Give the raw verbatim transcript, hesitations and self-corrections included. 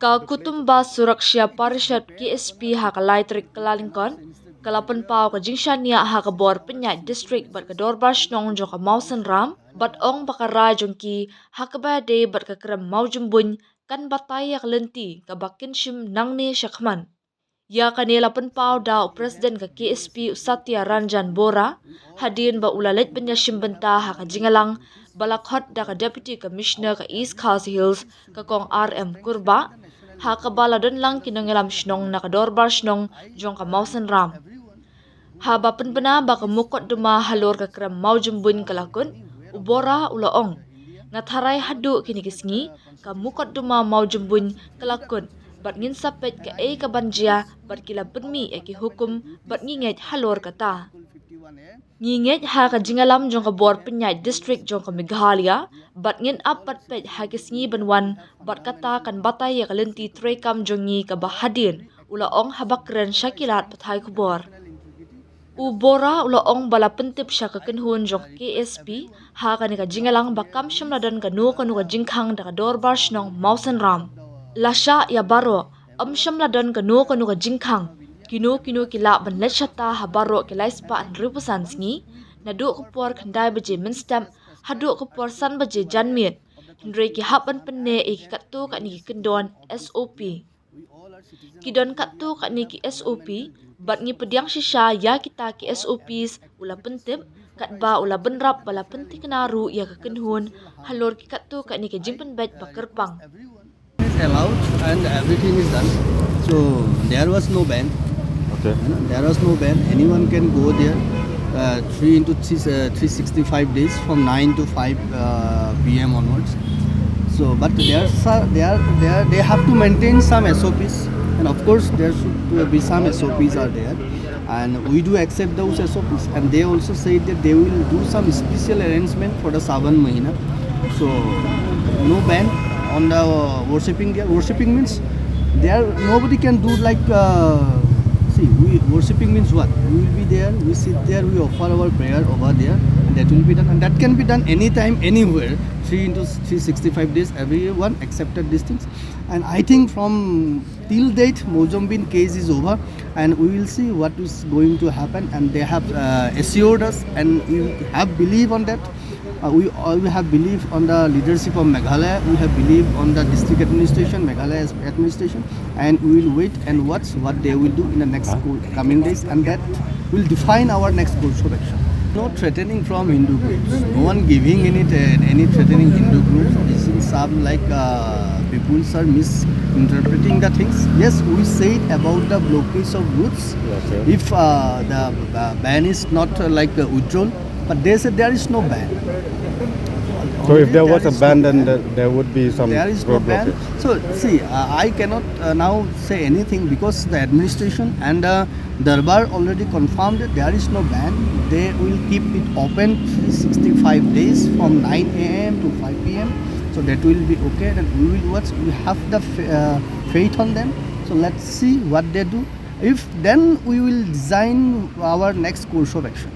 Ka Kutumba Suraksha Parishad K S P ha ka lai tarik Kyllalyngkot ka la pynpaw ka jingshaniah ha ka bor pynïaid district bad ka dorbar shnong jong ka Mawsynram bad ong ba ka rai jong ki ha kaba ïadei bad ka krem mawjymbuiñ kan batai ïa ka lynti kaba kin shim nangne shakhmat. Ïa kane la pynpaw da u President ka K S P u Satya Ranjan Bora hadien ba u la leit ban ïashim bynta ha ka jingïalang ba la khot da ka Deputy Commissioner ka East Khasi Hills ka Kong R M Kurbah ha kaba la don lang ki nongïalam shnong na ka dorbar shnong jong ka Mawsynram. Haba pynbna ba ka mukotduma halor ka krem mawjymbuiñ ka la kut, u Bora u la ong, nga tharai haduh kine ki sngi ka mukotduma mawjymbuiñ ka la kut bad ngin sa peit kaei kaban jia bad ki la pynmih ïa ki hukum bad ngi ngeit halor kata. Ngi ngeit ha ka jingïalam jong ka bor pynïaid district jong ka Meghalaya bad ngin ap bad peit ha ki sngi ban wan bad kata kan batai ïa ka lynti treikam jong ngi kaba hadien, u la ong haba kren sha ki lad pathai khubor. U Bora u la ong ba la pyntip sha ka kynhun jong ka K S P ha kane ka jingïalang ba kam shym la don kano kano ka jingkhang da ka dorbar shnong Mawsynram. Lashai ïa baroh, ym shym la don kano kano ka jingkhang. Kino kino ki lah ban leit shata ha baroh ki lai spah hynriewphew san sngi naduh ka por khyndai baje mynstep haduh ka por san baje janmiet. Hynrei ki hap ban pynneh ïa ki katto katne ki kyndon S O P. Ki don katto katne ki S O P bad ngi pdiang shisha ïa kita ki S O Ps, u la pyntip, katba u la bynrap ba la pynthikna ruh ïa ka kynhun halor ki katto katne ki jingpynbeit ba kyrpang. Is allowed and everything is done. So there was no ban. Okay. You know, there was no ban. Anyone can go there. Uh, three into three, uh, three sixty-five days from nine to five uh, p m onwards. So, but there are there there they have to maintain some S O Ps, and of course there should uh, be some S O Ps are there, and we do accept those S O Ps. And they also said that they will do some special arrangement for the Savan Mahina. So, no ban on the uh, worshipping there. Worshipping means there nobody can do like uh, see, we worshipping means what? We will be there, we sit there, we offer our prayer over there, and that will be done. And that can be done anytime, anywhere, three into three sixty-five days, everyone accepted these things. And I think from till date, Mojambin case is over, and we will see what is going to happen. And they have uh, assured us, and we have belief on that. Uh, we, uh, we have belief on the leadership of Meghalaya. We have belief on the district administration, Meghalaya administration, and we will wait and watch what they will do in the next co- coming days, and that will define our next course of action. No threatening from Hindu groups. No one giving any any threatening Hindu groups. This is some like uh, people are misinterpreting the things. Yes, we said about the blockage of routes. Okay. If uh, the uh, ban is not uh, like uh, withdrawn, but they said there is no ban. So if there was a is ban, no then there, there would be some There is no road ban. blockage. So see, uh, I cannot uh, now say anything because the administration and the Darbar already confirmed that there is no ban. They will keep it open three sixty-five days from nine a m to five p m. So that will be okay. Then we will watch. We have the f- uh, faith on them. So let's see what they do. If then we will design our next course of action.